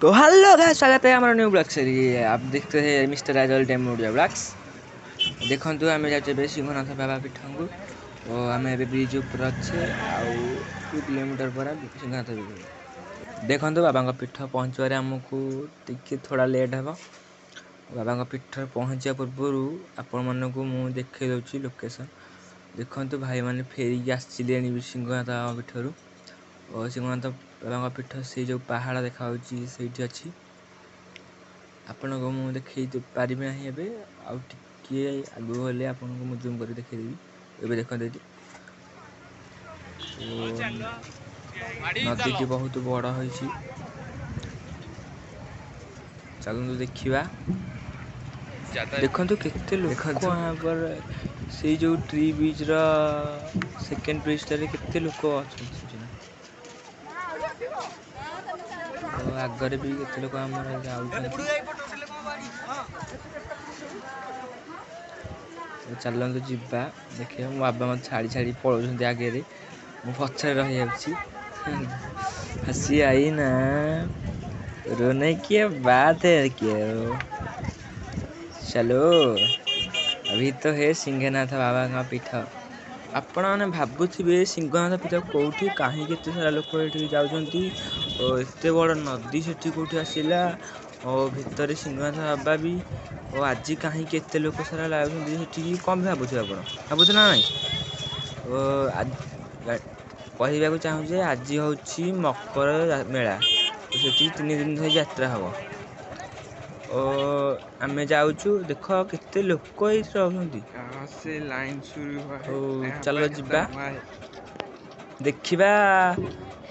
तो hello guys, स्वागत है हमारा न्यू ब्लॉग से। आप देखते हैं मिस्टर राजल डैम ଓଡ଼ିଆ ବ୍ଲଗ୍ସ। ଦେଖନ୍ତୁ, ଆମେ ଯାଉଛେ ଏବେ ସିଂହନାଥ ବାବା ପୀଠକୁ ଓ ଆମେ ଏବେ ବ୍ରିଜ୍ ଉପରେ ଅଛେ ଆଉ 2 କିଲୋମିଟର ପରେ ସିଂହନାଥ ପୀଠ। ଦେଖନ୍ତୁ, ବାବାଙ୍କ ପୀଠ ପହଞ୍ଚିବାରେ ଆମକୁ ଟିକେ ଥୋଡ଼ା ଲେଟ୍ ହେବ। ବାବାଙ୍କ ପୀଠରେ ପହଞ୍ଚିବା ପୂର୍ବରୁ ଆପଣମାନଙ୍କୁ ମୁଁ ଦେଖାଇ ଦେଉଛି ଲୋକେସନ୍। ଦେଖନ୍ତୁ, ଭାଇମାନେ ଫେରିକି ଆସିଲେଣି ବି ସିଂହନାଥ ବାବା ପୀଠରୁ ଓ ସିଂହନାଥ ବାବାଙ୍କ ପୀଠ ସେଇ ଯେଉଁ ପାହାଡ଼ ଦେଖାହେଉଛି, ସେଇଠି ଅଛି। ଆପଣଙ୍କୁ ମୁଁ ଦେଖେଇ ପାରିବି ନାହିଁ ଏବେ, ଆଉ ଟିକିଏ ଆଗକୁ ଗଲେ ଆପଣଙ୍କୁ ମୁଁ ଜୁମ୍ କରି ଦେଖେଇଦେବି। ଏବେ ଦେଖନ୍ତୁ, ଏଇଠି ଓ ନଦୀଟି ବହୁତ ବଡ଼ ହୋଇଛି। ଚାଲନ୍ତୁ ଦେଖିବା। ଦେଖନ୍ତୁ କେତେ ଲୋକ ପରେ ସେଇ ଯୋଉ ଟ୍ରି ବ୍ରିଜର ସେକେଣ୍ଡ ବ୍ରିଜଟାରେ କେତେ ଲୋକ ଅଛନ୍ତି ସେଠି ନା। ଓ ଆଗରେ ବି କେତେ ଲୋକ ଆମର ଯାଉଛନ୍ତି। ଚାଲନ୍ତୁ ଯିବା ଦେଖିବା। ମୋ ବାବା ମୋତେ ଛାଡ଼ି ଛାଡ଼ି ପଳଉଛନ୍ତି ଆଗରେ, ମୁଁ ପଛରେ ରହିଯାଉଛି। हंसी आई ना? रोने की बात है क्या? चलो, अभी तो है सिंहनाथ बाबा का पीठ। ଆପଣମାନେ ଭାବୁଥିବେ, ସିଂହନାଥ ପୀଠ କେଉଁଠି, କାହିଁକି ଏତେ ସାରା ଲୋକ ଏଠିକି ଯାଉଛନ୍ତି ଓ ଏତେ ବଡ଼ ନଦୀ ସେଠି କେଉଁଠି ଆସିଲା ଓ ଭିତରେ ସିଂହନାଥ ବାବା ବି ଓ ଆଜି କାହିଁକି ଏତେ ଲୋକ ସାରା ଯାଉଛନ୍ତି ସେଠିକି, କ'ଣ ଭାବୁଥିବେ ଆପଣ? ଭାବୁଥିବେ ନା ନାଇଁ? ଓ କହିବାକୁ ଚାହୁଁଛି ଯେ ଆଜି ହେଉଛି ମକର ମେଳା। ସେଠି 3 ଦିନ ଧରି ଯାତ୍ରା ହେବ ଓ ଆମେ ଯାଉଛୁ। ଦେଖ କେତେ ଲୋକ ଏଇଠି ରହୁଛନ୍ତି। यहाँ से लाइन शुरू हुआ है। ହଉ, यहाँ ଚାଲ पर खत्म ଯିବା। हुआ है। ଦେଖିବା,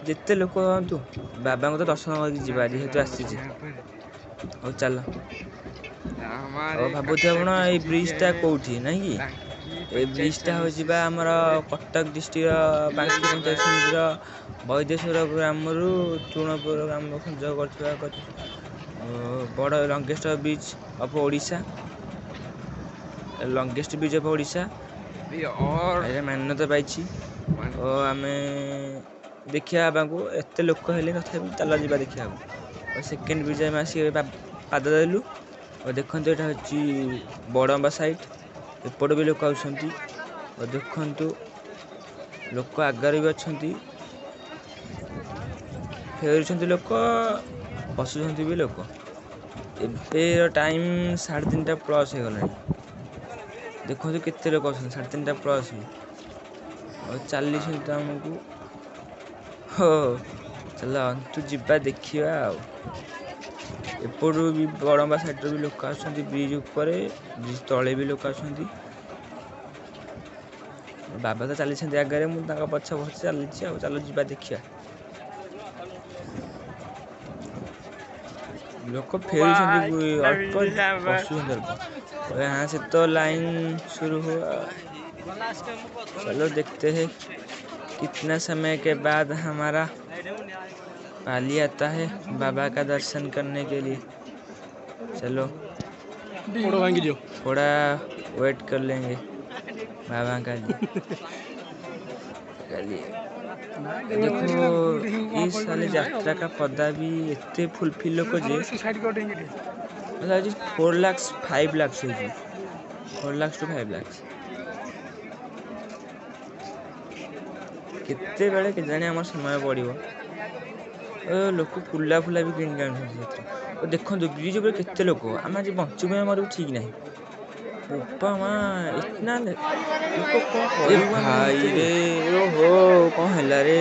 ଯେତେ ଲୋକ ହୁଅନ୍ତୁ, ବାବାଙ୍କୁ ତ ଦର୍ଶନ କରିକି ଯିବା ଯେହେତୁ ଆସିଛି। यहाँ पर ହଉ ଚାଲ। हमारे ଆଉ ଭାବୁଥିବେ ଆପଣ, ଏଇ ବ୍ରିଜଟା କେଉଁଠି, ନାଇଁ କି? ଏଇ ବ୍ରିଜଟା ହେଉଛି ବା ଆମର କଟକ ଡିଷ୍ଟ୍ରିକ୍ଟର ବାଙ୍କି ପଞ୍ଚାୟତ ସମିତିର ବୈଦେଶ୍ୱର ଗ୍ରାମରୁ ତୃଣପୁର ଗ୍ରାମ ସଂଯୋଗ କରୁଥିବା ଏକ ବଡ଼ longest bridge of Odisha, longest bridge of Odisha। और ଏଇଟା ମାନ୍ୟତା ପାଇଛି ଓ ଆମେ ଦେଖିବା ବାବାଙ୍କୁ। ଏତେ ଲୋକ ହେଲେ ତଥାପି ଚାଲ ଯିବା ଦେଖିବାକୁ। ଆଉ ସେକେଣ୍ଡ ବ୍ରିଜ୍ ଆମେ ଆସିକି ଏବେ ପାଦ ଦେଲୁ। ଆଉ ଦେଖନ୍ତୁ, ଏଇଟା ହେଉଛି ବଡ଼ମ୍ବା ସାଇଡ଼୍। ଏପଟେ ବି ଲୋକ ଆସୁଛନ୍ତି। ଆଉ ଦେଖନ୍ତୁ, ଲୋକ ଆଗରେ ବି ଅଛନ୍ତି, ଫେରୁଛନ୍ତି ଲୋକ, ବସୁଛନ୍ତି ବି ଲୋକ। ଏବେର ଟାଇମ୍ 3:30 ପ୍ଲସ୍ ହେଇଗଲାଣି। ଦେଖନ୍ତୁ କେତେ ଲୋକ ଅଛନ୍ତି, 3:30 ପ୍ଲସ୍ ବି ଆଉ ଚାଲିଛନ୍ତି ତ ଆମକୁ। ହୋ ଚାଲ ତୁ ଯିବା ଦେଖିବା। ଆଉ ଏପଟରୁ ବି ବଡ଼ମ୍ବା ସାଇଡ଼ରୁ ବି ଲୋକ ଆସୁଛନ୍ତି। ବ୍ରିଜ୍ ଉପରେ, ବ୍ରିଜ୍ ତଳେ ବି ଲୋକ ଆସୁଛନ୍ତି। ବାବା ତ ଚାଲିଛନ୍ତି ଆଗରେ, ମୁଁ ତାଙ୍କ ପଛ ପଛେ ଚାଲିଛି। ଆଉ ଚାଲ ଯିବା ଦେଖିବା। ଲୋକ ଫେରୁଛନ୍ତି ଅଳ୍ପ, ବସୁଛନ୍ତି ଅଳ୍ପ। और यहाँ से तो लाइन शुरू हुआ। चलो देखते हैं कितना समय के बाद हमारा पाली आता है बाबा का दर्शन करने के लिए। चलो, थोड़ा वेट कर लेंगे बाबा का लिए। देखो, इस साल यात्रा का पदा भी ଏତେ ଫୁଲଫିଲ୍ ଲୋକ ଯେ ଲାଗୁଛି 4 ଲାକ୍ସ, 5 ଲାକ୍ସ ହେଇଛି, 4 ଲାକ୍ସ ଟୁ 5 ଲାକ୍ସ। କେତେବେଳେ କେଜାଣି ଆମର ସମୟ ପଡ଼ିବ। ଓ ଲୋକ କୁଲା ଫୁଲା ବି କିଣିକି ଆଣୁଛନ୍ତି ସେଥିରେ। ଓ ଦେଖନ୍ତୁ, ବ୍ରିଜ୍ ଉପରେ କେତେ ଲୋକ। ଆମେ ଆଜି ବଞ୍ଚିବୁ ନା ମରିବୁ ଠିକ୍ ନାହିଁ। ବୋପା ମା, इतना ଲୋକ, କ'ଣ କରିବୁ ଭାଇରେ? ଓହୋ, କ'ଣ ହେଲା ରେ?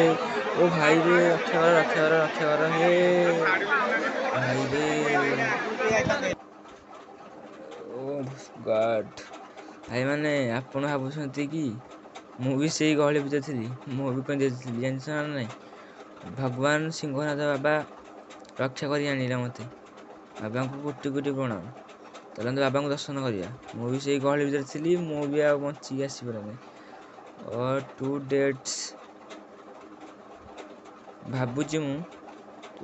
ଓ ଭାଇରେ, ରକ୍ଷା କର, ରକ୍ଷା କର, ରକ୍ଷା କର ହେ ଭାଇରେ। ଓ ଗଡ୍। ଭାଇମାନେ, ଆପଣ ଭାବୁଛନ୍ତି କି ମୁଁ ବି ସେଇ ଗହଳି ଭିତରେ ଥିଲି, ମୁଁ ବି କ'ଣ ଦେଇଥିଲି, ଜାଣିଛ ନା ନାଇଁ? ଭଗବାନ ସିଂହନାଥ ବାବା ରକ୍ଷା କରି ଆଣିଲା ମୋତେ। ବାବାଙ୍କୁ କୋଟି କୋଟି ପ୍ରଣାମ। ଚାଲନ୍ତୁ ବାବାଙ୍କୁ ଦର୍ଶନ କରିବା। ମୁଁ ବି ସେଇ ଗହଳି ଭିତରେ ଥିଲି, ମୁଁ ବି ଆଉ ବଞ୍ଚିକି ଆସିପାରିନି। ଓ ଟୁ ଡେଟ୍ସ ଭାବୁଛି ମୁଁ ତ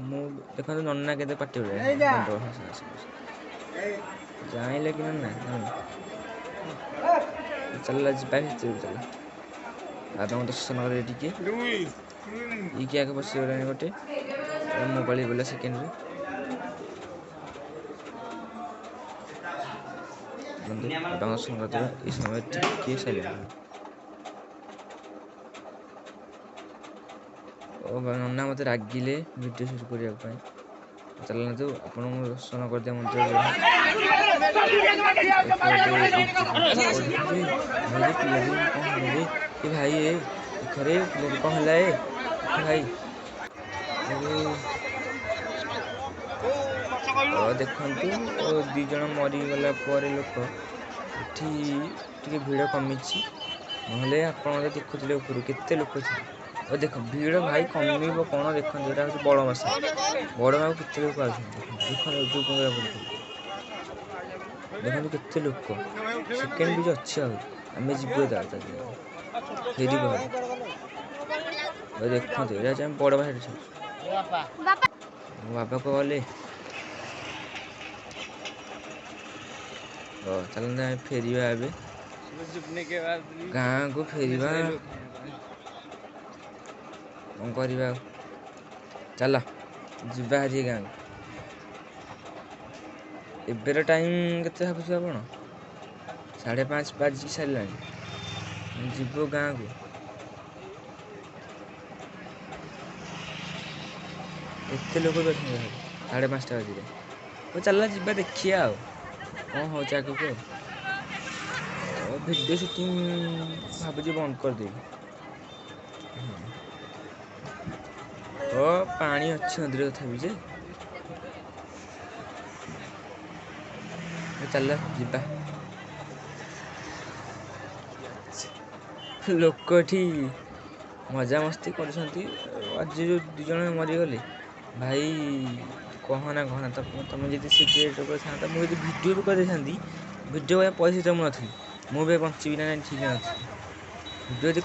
ମୁଁ। ଦେଖନ୍ତୁ, ନନା କେତେ ପାଟି କଲେଣି। ଜାଣିଲେ କି ନନା? ଚାଲ ଯିବା ଭିତରକୁ, ଚାଲ ବାବାଙ୍କୁ ଦର୍ଶନ କରିବା ଟିକେ। ଇଏ କିଏ ଆଗ ପଶିଗଲାଣି ଗୋଟେ। ମୋ ପାଳି ଗଲା ସେକେଣ୍ଡରେ। ବନ୍ଧୁ, ବାବାଙ୍କ ଦର୍ଶନ କରିଦେବା। ଏଇ ସମୟରେ ଟିକେ ସାଇଲେଣ୍ଟ। ଓ ନନା ମୋତେ ରାଗିଲେ ଭିଡ଼ିଓ ସୁଟ୍ କରିବା ପାଇଁ। ଚାଲନ୍ତୁ, ଆପଣଙ୍କୁ ଦର୍ଶନ କରିଦିଅ ମନ୍ଦିର। ଭାଇ, ପିଲାଟି କ'ଣ ହେଲା ରେ? ଏ ଭାଇ, ଏ ଦେଖରେ, ପିଲାଟି କ'ଣ ହେଲା? ଏ ଭାଇ, ଦେଖନ୍ତୁ, 2 ଜଣ ମରିଗଲା ପରେ ଲୋକ ଏଠି ଟିକେ ଭିଡ଼ କମିଛି, ନହେଲେ ଆପଣ ତ ଦେଖୁଥିଲେ ଉପରୁ କେତେ ଲୋକ ଥିଲେ। ଓ ଦେଖ ଭିଡ଼ ଭାଇ, କମିବ କ'ଣ? ଦେଖନ୍ତୁ, ଏଇଟା ହେଉଛି ବଡ଼ ମାସ। ବଡ଼ ମାକୁ କେତେ ଲୋକ ଆଉଛନ୍ତି ଦେଖନ୍ତୁ, ଦେଖନ୍ତୁ, ଯୋଉ ଦେଖନ୍ତୁ କେତେ ଲୋକ। ସେକେଣ୍ଡ ବ୍ରିଜ୍ ଅଛି ଆହୁରି, ଆମେ ଯିବୁ ଫେରିବୁ। ଦେଖନ୍ତୁ, ଏଇଟା ହେଉଛି ଆମେ ବଡ଼ ମାସ। ମୋ ବାବାକୁ ଗଲେ। ଚାଲନ୍ତୁ, ଆମେ ଫେରିବା ଏବେ ଗାଁକୁ ଫେରିବା। କ'ଣ କରିବା ଆଉ, ଚାଲ ଯିବା ହାରି ଗାଁକୁ। ଏବେର ଟାଇମ୍ କେତେ ଭାବୁଛୁ ଆପଣ? 5:30 ବାଜି ସାରିଲାଣି। ଯିବୁ ଗାଁକୁ। ଏତେ ଲୋକ ବି ଅଛନ୍ତି। 5:30 ବାଜିଲେ। ହଉ ଚାଲ ଯିବା, ଦେଖିବା ଆଉ କ'ଣ ହେଉଛି ଆଗକୁ। ଆଉ ଭିଡ଼ିଓ ସୁଟିଂ ଭାବୁଛି ବନ୍ଦ କରିଦେବି। ଓ ପାଣି ଅଛି ନଦୀରେ ତଥାପି ଯେ। ଚାଲ ଯିବା। ଲୋକ ଏଠି ମଜାମସ୍ତି କରୁଛନ୍ତି। ଆଜି ଯେଉଁ 2 ଜଣ ମରିଗଲେ ଭାଇ, କହନା କହନା। ତମେ ଯଦି ସେ କରିଥାନ୍ତା, ମୁଁ ଯଦି ଭିଡ଼ିଓ ବି କରିଦେଇଥାନ୍ତି, ଭିଡ଼ିଓ କରିବା ପରିସ୍ଥିତି ମୁଁ ନଥିଲି। ମୁଁ ବି ବଞ୍ଚିବି ନା ନାହିଁ ଠିକ୍ ନଥିଲି। ଭିଡ଼ିଓ ଯଦି